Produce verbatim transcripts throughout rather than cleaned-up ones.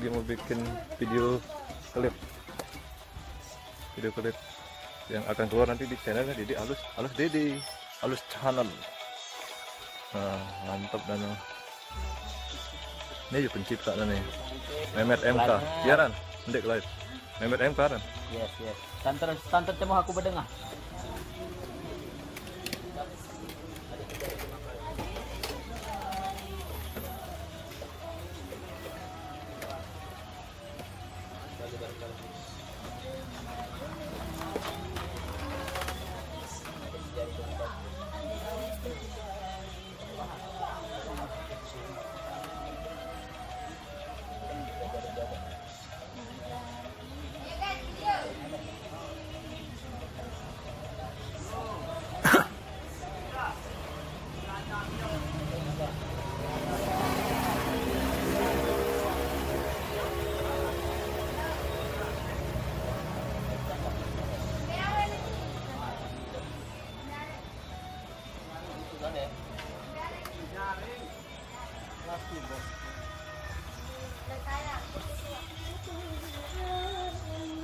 Mau bikin video klip, video klip yang akan keluar nanti di channelnya Didi Alus, Alus Didi, Alus Channel. Nah, mantap dan ini juga pencipta dan nih. Memet M K. Iya, Ran. Ndek live. Memet M K, Ran. Yes, yes. Santer, santer cemooh aku bedengah.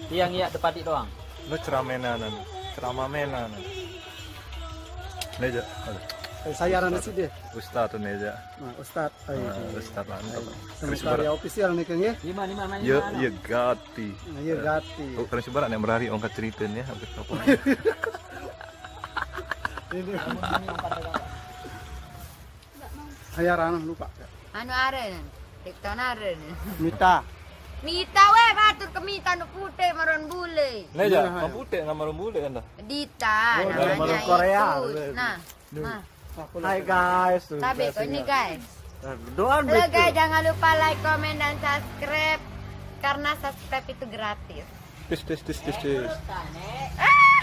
Tiang iya depatik doang. Lu ceramah menan, ceramah menan. Neja. Aduh. Eh, saya anak sih dia. Ustaz tuh Neja. Nah, Ustaz. Ayo. Nah, Ustaz mantap. Ayo. Sama Chris Karya Berat. Official nih, Kang, ya? Lima, lima, lima, Iya, lima, iya, Gati. Nah, iya, Gati. Oh, Chris Berat yang berlari angkat cerita nih, angkat apa? Ini. Ayah Ranah lupa. Anu aren. Tikton aren. Mita. Mita weh, batur ke Mita nu putih maron bule. Neja, Iya, kan iya. Putih nggak maron bule kan dah? Dita, Oh, namanya dari Korea. Itu. Nah, nah. Hai guys, tabe kok ini guys. Doang. Halo guys, jangan lupa like, komen, dan subscribe karena subscribe itu gratis. Tis tis tis tis tis. Ah!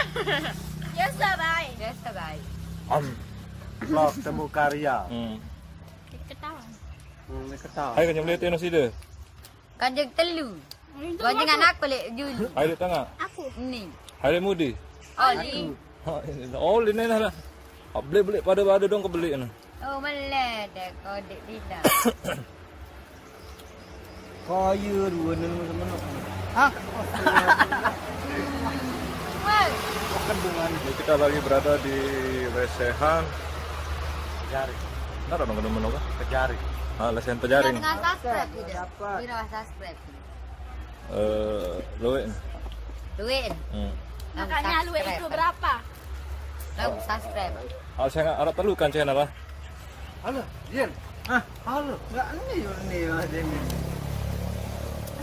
Biasa baik. Biasa baik. Om. Vlog Temu Karya. Hmm. Ketawa. Hmm, ini ketawa. Hai, kanyang lihat ya nasi deh. Kanjeng telu. Kanjeng anak kulit julu. Hai, di tengah. Aku. Ini. Hai, di mudi. Oli. Oh, ini nah. Beli-beli pada-pada dong kebeli nah. Oh, meledek kode tidak. Kaya dua nang temen. Hah? Woi. Ini kita lagi berada di lesehan. Pejari. Nggak ada nong temen apa? Pejari. Ah, lesehan Pejaring. Dengan subscribe gitu. Dapat. Bira subscribe. Eh, luwih. Luwih. Hmm. Makanya luwih itu berapa? Lagu subscribe. Ah, saya nggak arep telu kan channel lah. Halo, Yen. Hah? Halo. Nggak ini yo ini yo ini.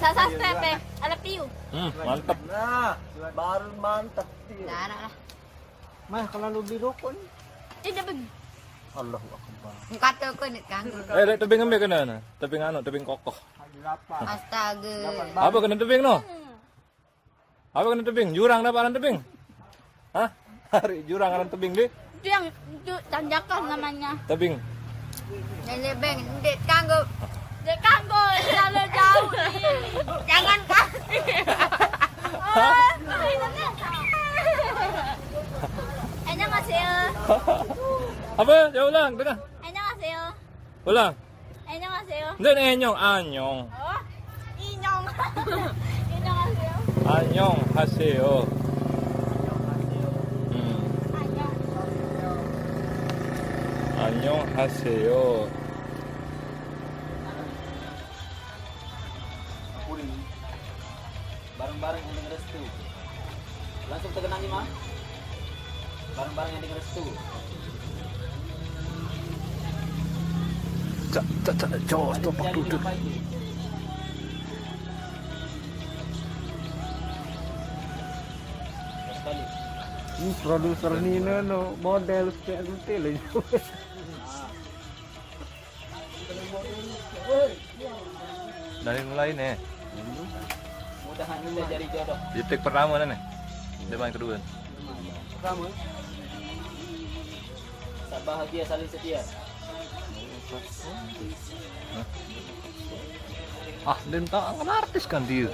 Sa subscribe eh. Ada piu. Hmm, mantep. Nah, baru mantep. Nggak ada lah. Mah kalau lu beli rokok nih. Tidak beli. Allahu Akbar. Kata aku nih kan. Eh, dek tebing ambil kena nah. Tebing anu, tebing kokoh. Astaga. Apa kena tebing no? Apa kena tebing? Jurang dapat aran tebing? Hah? Hari jurang aran tebing deh. Itu yang itu tanjakan namanya. Tebing. Nenek beng, ndik kanggo. Ndik kanggo, terlalu jauh nih. Jangan kasih. Oh, enak masih. Apa? Jauh ulang, dengar. Enak masih. Ulang. Enyong haseyo. Nggak enyong, anyong. Oh, inyong. Inyong haseyo. Anyong haseyo. Hmm. Anyong. Anyong haseyo. Bareng-bareng yang restu. Langsung terkenal mah. Bareng-bareng yang restu. Cak, cak, cak, cak, stop waktu itu. Ini produser Nino no model seperti itu loh. Dari mulai nih. Mudahan kita jadi jodoh. Detik pertama nih. Depan kedua. Pertama. Tak bahagia saling setia. Ah, dan tak kan artis kan dia.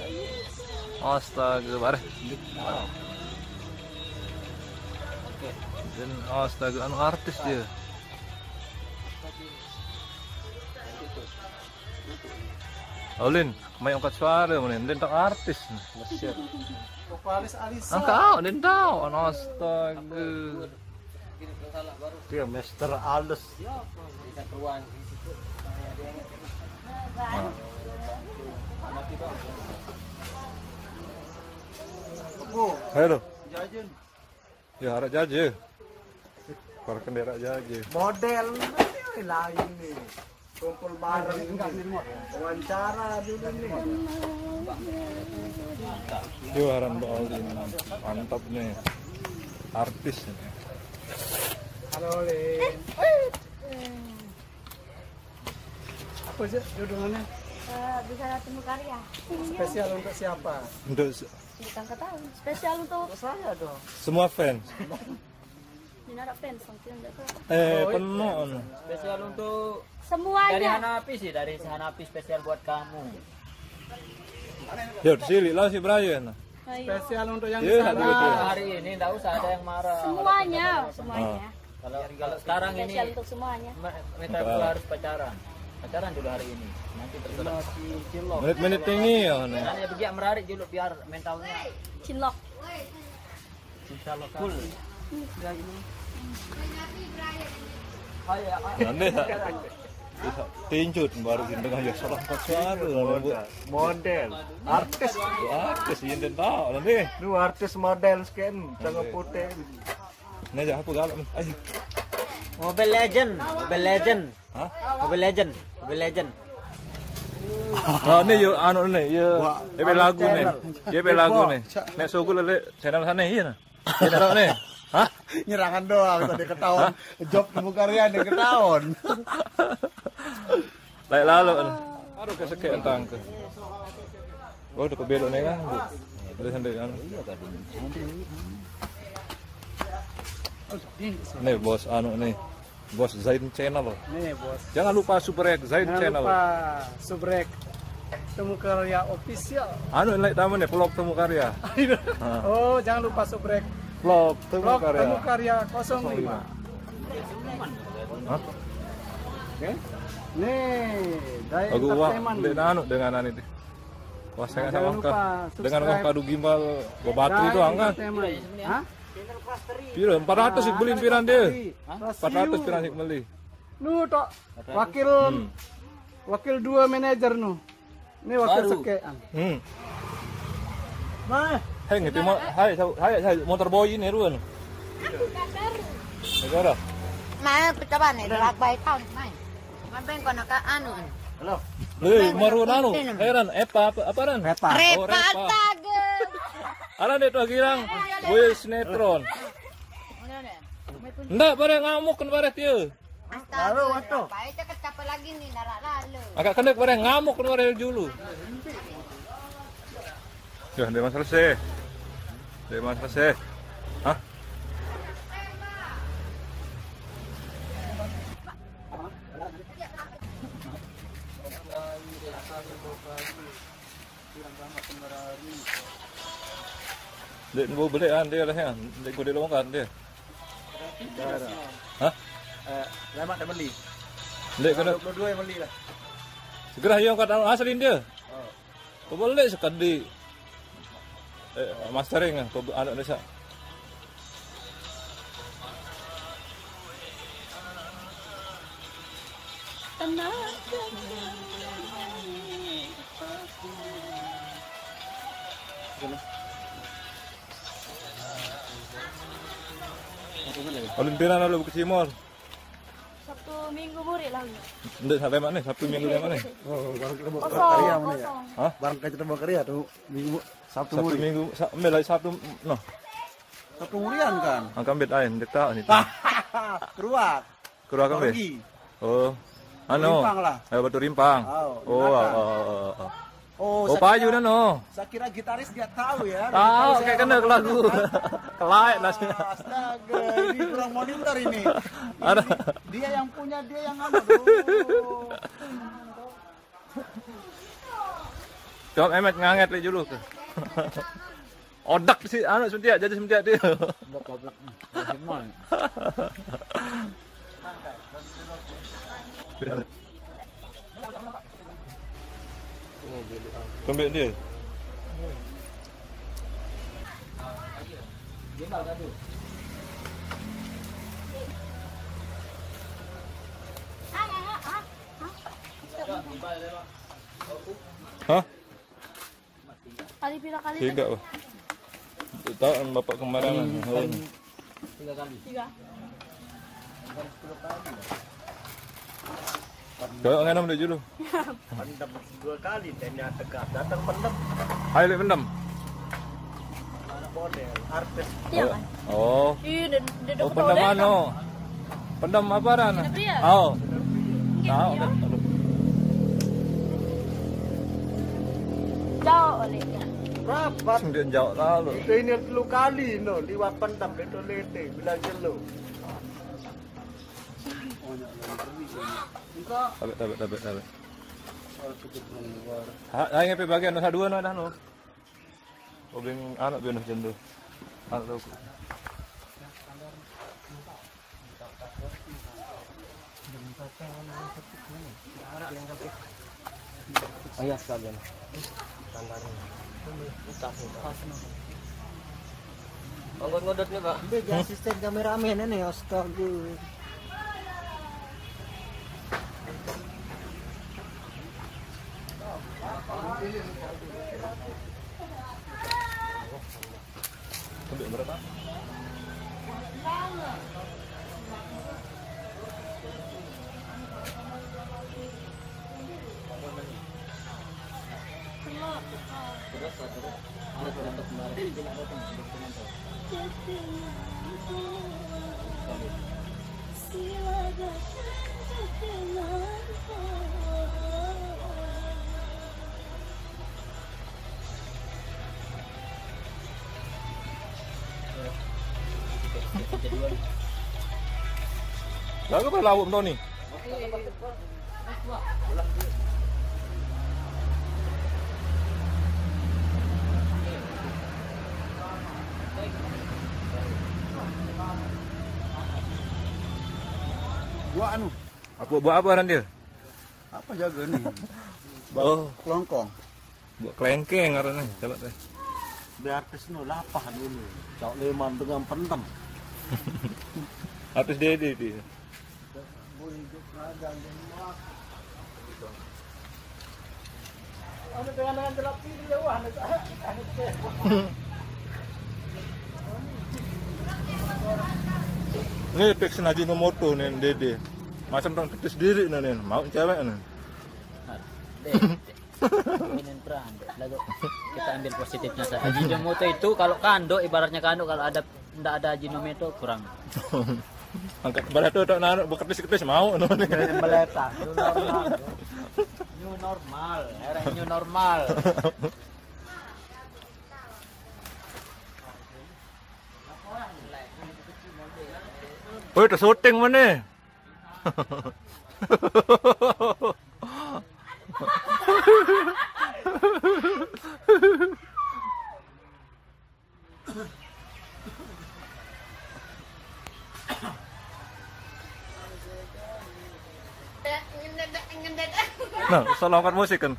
Astaga, bareh. Dan astaga, anu artis dia. Olin, main angkat suara, Olin. Dia tak artis. Mesir. Vokalis Alisa. Angkat, dia tahu. Astaga. Dia Mister Alus. Nah. Halo. Jajan. Ya, arah jaje. Para kendera jaje. Model ini lain nih. Kumpul bareng ini. Wawancara dulu nih. Yo, aran Mbak Olin. Mantap nih. Artis nih. Halo, Lin. Apa sih judulnya? Eh, bisa temu karya. Spesial untuk siapa? Untuk se- Bukan ketahuan. Spesial untuk Saya dong. Semua fans. Ini ada fans, mungkin nggak tahu. Eh, Oh, penuh. Spesial untuk dari semuanya. Hanapi sih, dari Hanapi spesial buat kamu. Yo, sili lah si Brian. Oh, iya. Spesial untuk yang Iya, di sana. Hari ini nggak usah ada yang marah. Semuanya, semuanya. Ah. Kalau kalau sekarang ini spesial untuk semuanya. Me- Meta itu harus pacaran. Pacaran dulu hari ini. Nanti terserah. Menit-menit ini ya, nih. Hanya begitu merarik dulu biar mentalnya. Cinlok. Insya Allah cool. Nanti tinjut baru gini dengan ya salah empat suara. Model. Artis. Artis yang dia tahu nanti. Lu artis model scan, jangan putih. Ini aja aku galak nih. Ayo. Mobile Legend, Mobile Legend. Hah? Mobile Legend, Mobile Legend. Nah, ini yuk anu nih, yuk. Wah, Dia lagu nih. Dia lagu nih. Nek sogo lele channel sana iya nah. Dia tahu nih. Hah? Nyerangan doang tadi ketahuan. Job temu karya nih ketahuan. Laik lalu. Aduh kesekek tangke. Oh, udah kebelok nih kan. Terus sampai kan. Nih bos anu nih. Bos Zain Channel. Nih, Bos. Jangan lupa subrek Zain Channel. Jangan lupa subrek Temu Karya Official. Anu, like taman ya, vlog Temu Karya. Oh, jangan lupa subrek vlog Temu Karya. Temu Karya kosong lima. Hah? Oke. Nih, dari Aku wah, entertainment. Dek nanu dengan anu itu. Wah, saya sama lupa. Dengan wah kadu gimbal, bawa batu itu angkat. Hah? Piro? Empat ratus sih beli piran dia. Empat ratus piran sih beli. Nu tok wakil wakil dua manajer nu. Ini wakil sekean. Hmm. Nah, Hei, ngerti mau, hai, hai, hai, motor boy ini ruan. Negara. Mana percobaan nih, dua baik tahun main. Main kono ka anu. Halo. Lih, maruan anu. Heran, Epa apa, apa ran? Repa. Oh, Repa. Astaga. Aran dia tuh girang. Gue sinetron. Ndak, bare ngamuk kan bare dia. Astaga. Lalu, waduh. Baik cakap capek lagi nih, narak lalu. Agak kena bare ngamuk kan bare dulu. Ya, dia masalah sih. Dia masalah sih. Hah? Dek, mau beli kan dia lah ya. Dek, gue dulu kan dia. Hah? Eh, lama tak beli. Dek, kena dua puluh dua yang beli lah. Segera yang kata asli dia. Oh. Kau boleh sekali. Eh, mastering ah, kau anak desa. Tenang. Olimpiade lalu Bukit Timur. Sabtu Minggu muri lah. Ndak sampai mana? Sabtu Minggu dari mana? Oh, barang kita bawa Kosong, karya mana ya? Kosong. Hah? Barang kita bawa karya tuh Minggu Sabtu Sabtu muri. Minggu, sa- ambil lagi Sabtu no. Sabtu murian kan? Angkat bet ain, dia tahu nih. Keruak. Keruak kan, Be? Pergi. Oh. Anu. Rimpang lah. Eh, Batu Rimpang. Oh, oh, oh, oh, oh. Oh, Oh, saya Payu kira- nano. Saya kira gitaris dia tahu ya. Tahu, Tahu kayak saya kena ke lagu. Kelai lah. Astaga, ini kurang monitor ini. Ada. Dia yang punya, dia yang anu. Aduh. Coba Emet nganget li dulu. Odak si anu suntiak, jadi suntiak dia. Goblok. Goblok. Gimana? Kembali dia. Hah? Kali pira kali? Tidak, Pak. Tahu kan Bapak kemarin. Oh. Tiga kali. Tiga. Kalau nganam dulu. Pendem dua kali, ternyata gak datang pendem. Hai, lek pendem. Anak model, artis. Iya kan? Oh. Iya, dan dia Oh, dapat pendem oleh anu. Pendem apa ran? Iya. Oh. Tahu kan? Aduh. Jauh olehnya. Rapat. Dia jauh tahu. Itu ini telu kali no, liwat pendem itu lete, bilang jelo. Tabek, tabek, tabek, tabek. Ha, ha, ngape bagian nusa dua no dah no. Obeng anak biar nusa jendo. Anak tahu. Oh iya sekalian. Tandarin. Entah, entah. Anggot ngodot nih, Pak. Dia jadi asisten kameramen ini, astaga. Untuk berapa? Lagu apa lauk Tony? Gua anu, Apa buat apa ran dia? apa jaga nih? Oh, Kelongkong. buat kelengkeng ngarannya. Coba teh. Biar artis no lapah dulu. Cok leman dengan pendem. Artis Dede dia. Ada dengan dengan gelap ini ya wah. Ini fix Ajinomoto nih Dede. Macam orang ketis diri nih, nih. Mau cewek nih. Deh, ini perang. Lalu kita ambil positifnya saja. Ajinomoto itu kalau kando, ibaratnya kando, kalau ada ndak ada Ajinomoto kurang. Angkat kepala tuh tak naruh bekertis-kertis mau no nih. Meletak. New normal, era new normal. Woi, udah syuting mana? Nah, salah angkat musik kan.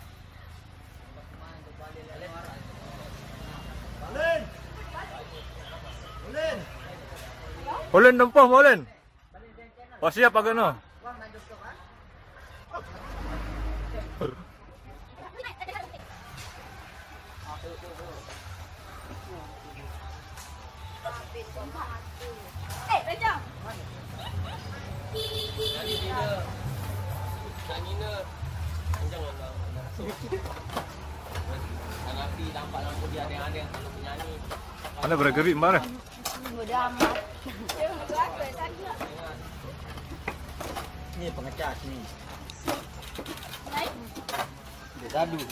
Ulin tempuh, Ulin. Oh, siap agak no. Mana bergerak mana? Bodo amat. Ini pengecas nih. Naik. Dia gaduh.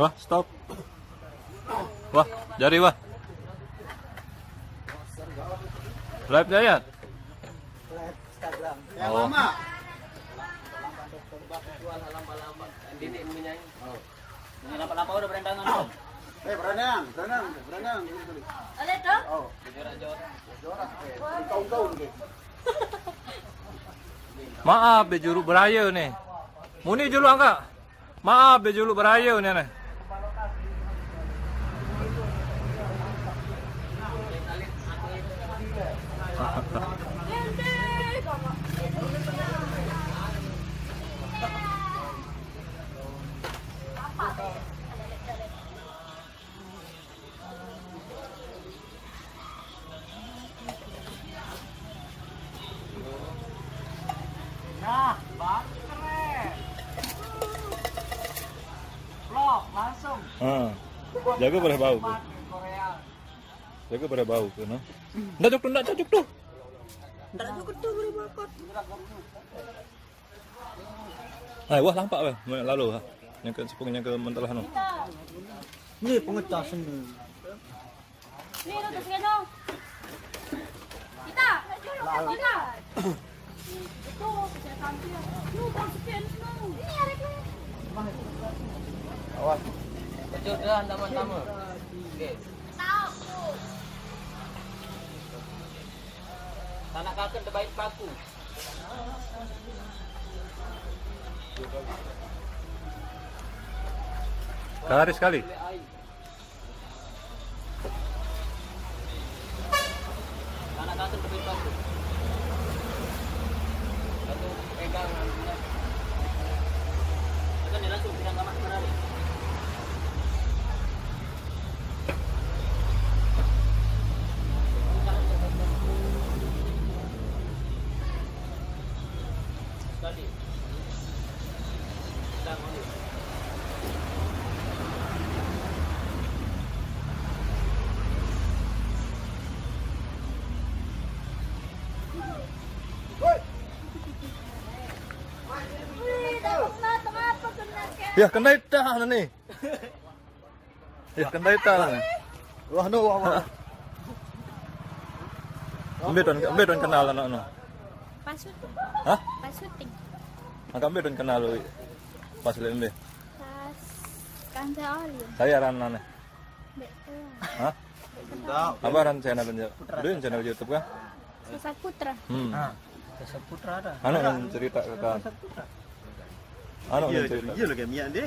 Wah, stop. Wah, jari wah. Live ya? Instagram. Oh. Ini lama-lama udah berendangan, Bang. Eh, berenang, berenang, berenang. Oleh tuh. Oh, Jora-jora. Jorah. Eh, kau-kau nih. Maaf, be juru beraya nih. Muni julu angkat. Maaf, be juluk beraye ni aneh. Nah, baru keren. Vlog langsung. Ha. Jaga boleh bau tu. Korea. Jaga boleh bau tu, nah. Ndak juk tu, ndak juk tu. Ndak juk tu, boleh bakot. Ai, wah lampak weh, lalu ha. Nyangka sepung nyangka mentelah no. Ni pengecas ni. Ni no tu sekali no. Kita, kita. Itu kita tampil. Lu bang sekian no. Ini arek lu. Awas. Betul dah, sama-sama. Okey. Tahu. Tanah kakak terbaik paku. Garis sekali. Tanah kakak terbaik paku. Satu pegang. Akan dia langsung pegang gamat kemari. Ya, kena itah ni. Ya, kena itah ni. Wah, no, wah, wah. Ambil tuan, ambil tuan kenal anak no. Pas syuting. Hah? Pas syuting. Angkat ambil tuan kenal lu. Pas lihat ambil. Pas kan saya oli. Saya Rana ni. Betul. Hah? Apa Rana channel dia? Dia channel YouTube kah? Sasak Putra. Hmm. Ha, Sasak Putra dah. Anu nang cerita ke kan? Sasak Putra. Anu nang cerita. Iya lagi minyak dia.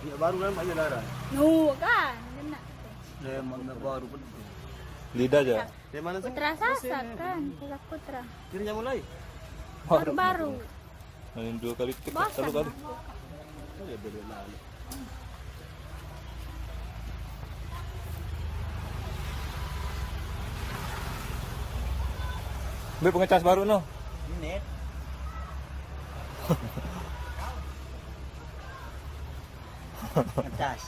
Minyak baru kan banyak darah. Nu kan, kena. Dia minyak baru pun. Lidah aja. Dia mana sih? Putra Sasak kan, Sasak Putra. Dia mulai. Baru-baru. Main dua kali tik, satu kali. Ambil pengecas baru no. Ini. Pengecas.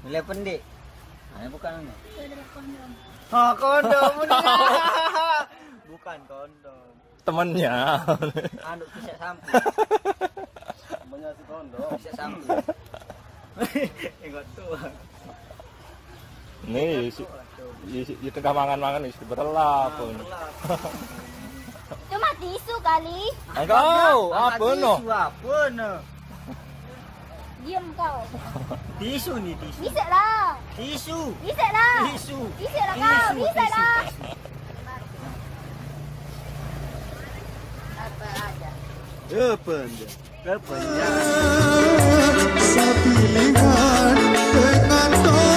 Nilai pendek. Nah, bukan ini. Itu adalah kondom. Oh, kondom. Bukan kondom. Temannya. Anu, kisah samping. Temannya si Kondo. Kisah samping. Ingat tuh. Nih, isi, isi, di tengah mangan-mangan isi berelap. Nah, pun. Berelap. Cuma tisu kali. Engkau, apa no? Tisu apa no? Diam kau. Tisu ni, tisu. Bisik lah. Tisu. Bisik lah. Tisu. Bisik lah kau. Tisu, bisik lah. Tisu. Apa aja? Apa aja? Apa aja? Satu pilihan dengan doa.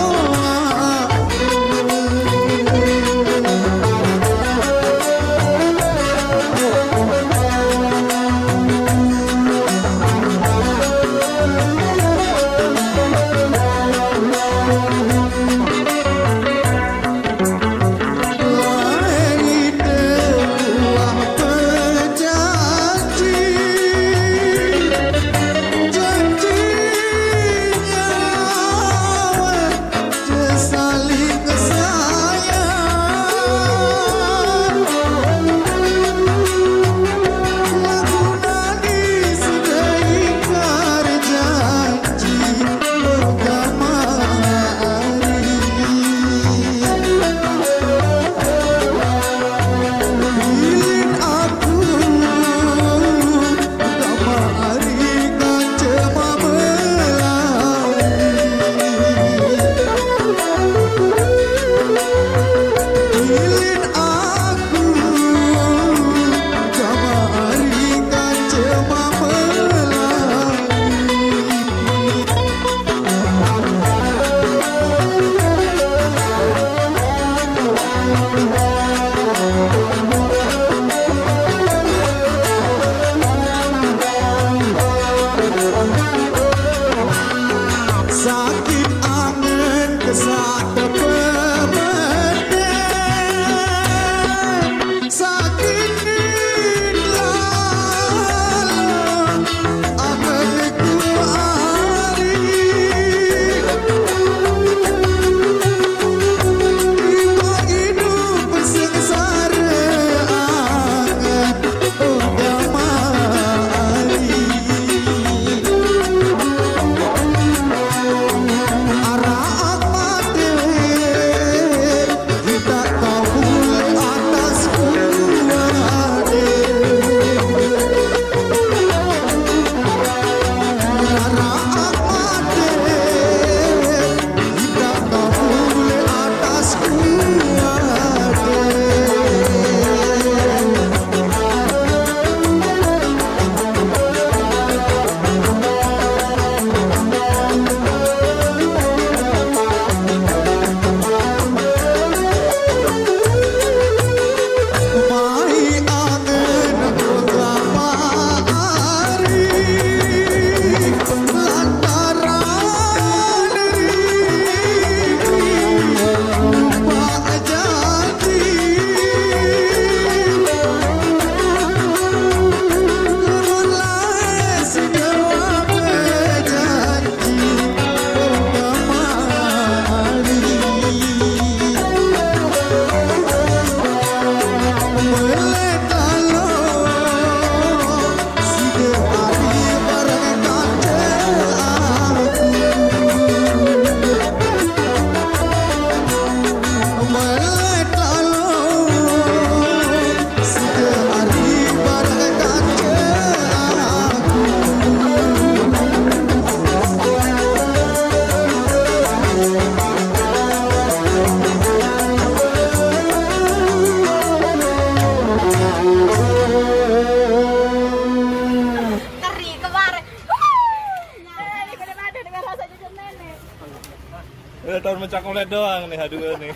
Cak ngeliat doang nih, aduh nih.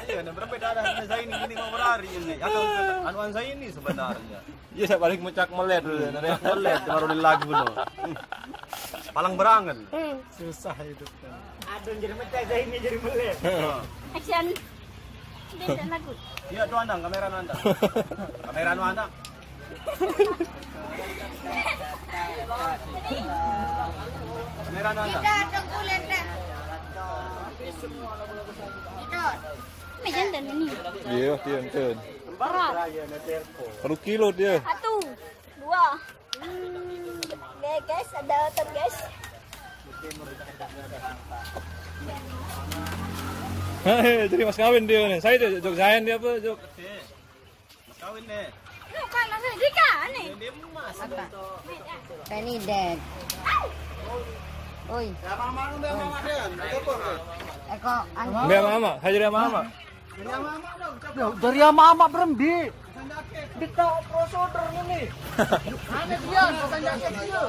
Iya, nah, berbeda dah sama Zaini, ini mau berlari ini. Atau anuan Zaini sebenarnya. Iya, saya balik mecak melet dulu ya, tadi. Melet, baru di lagu lo. Palang berangan. Susah hidup kan. Aduh, jadi mecak Zaini jadi melet. Action. Dia tak lagu. Iya, tuh andang, kamera nu andang. Kamera nu andang. Kamera nu andang. Kita tunggu lenda. Itu. Ini jantan ini. Iya, dia enten. Berat. Satu kilo dia. Satu, dua. Hmm. Oke, guys, ada otot, guys. Hei, jadi mas kawin dia nih. Saya jok, jok Zain dia apa, jok? Mas kawin nih. Lu kan maksudnya Dika nih. Dia emas. Apa? Penny dead. Oi. Ya, mama, mama, mama, dia. Eko, anu. Enggak, mama. Saya jadi mama. Dari mama, mama, berembi. Kita prosedur ini. Aneh dia, pesan jaket dia.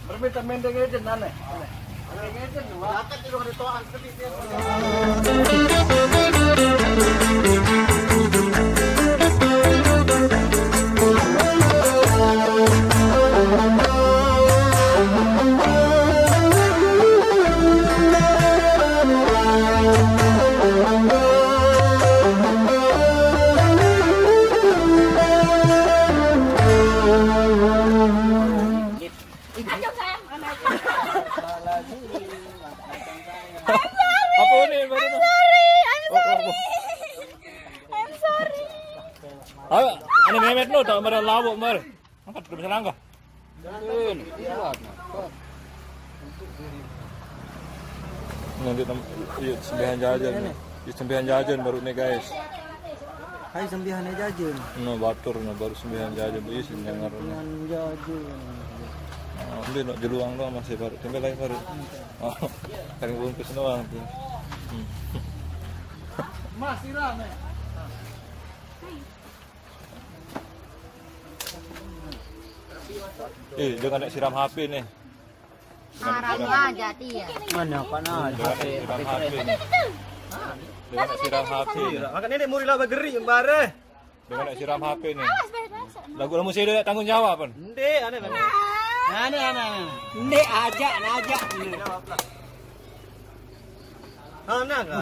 Berminta mendeng aja, aneh. Aneh. Mendeng aja, wah. Jaket di ruang ritual, sedih dia. Apa ini baru? I'm sorry, I'm sorry. I'm sorry. Ayo, ini Mehmet no, tak ada lawak, mar. Angkat, udah bisa langkah. Nanti tem-, iya, sembihan jajan nih. Iya, sembihan jajan baru nih, guys. Hai, sembihan jajan. No, batur, no, baru sembihan jajan, iya, sembihan jajan. Nah, ini no, jeluang doang masih baru. Tinggal lagi baru. Oh, paling bungkus doang tuh. Hmm. Masih rame. Eh, dia kena siram H P nih. Haram aja, Tia. Mana, apa, nah, dia kena siram H P nih. Dia kena siram H P nih. Makanya dia muri laba geri, embare. Dia kena siram H P nih. Awas, bahasa. Lagu kamu sih ada tanggung jawab, kan? Ndek, aneh, aneh. Aneh, aneh, aneh. Ndek, aja, aja. Mana, kan?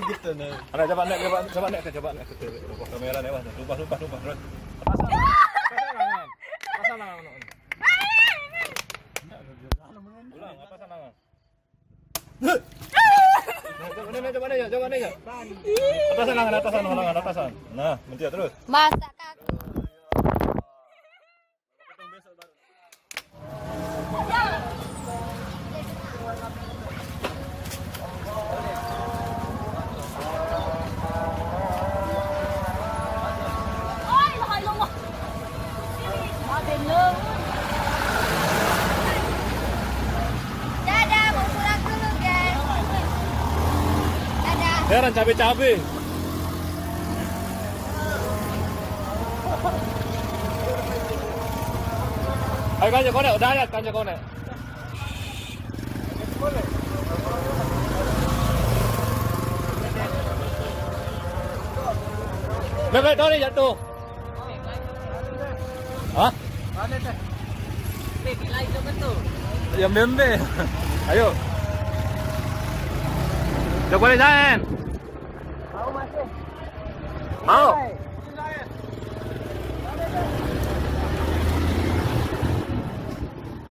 Gitu, nah. Ada, coba, Nek, coba, coba, Nek, coba, Nek. Coba kamera, Nek, Mas. Lupa, lupa, lupa, lupa. Pasang. Pasang, Nek. Pasang, Nek. Ulang, apa sana? Nah, coba nih, coba nih, coba nih. Atasan, tangan atasan, tangan atasan. Nah, mencet terus. Masa kaku. Dadah, mau pulang dulu, guys. Dadah. Heran cabe-cabe. Ayo, kanca konek, udah ya, kanca konek. Bebek Dori jatuh. Hah? Yang bembe. Ayo. Coba lihat, Zain. Mau?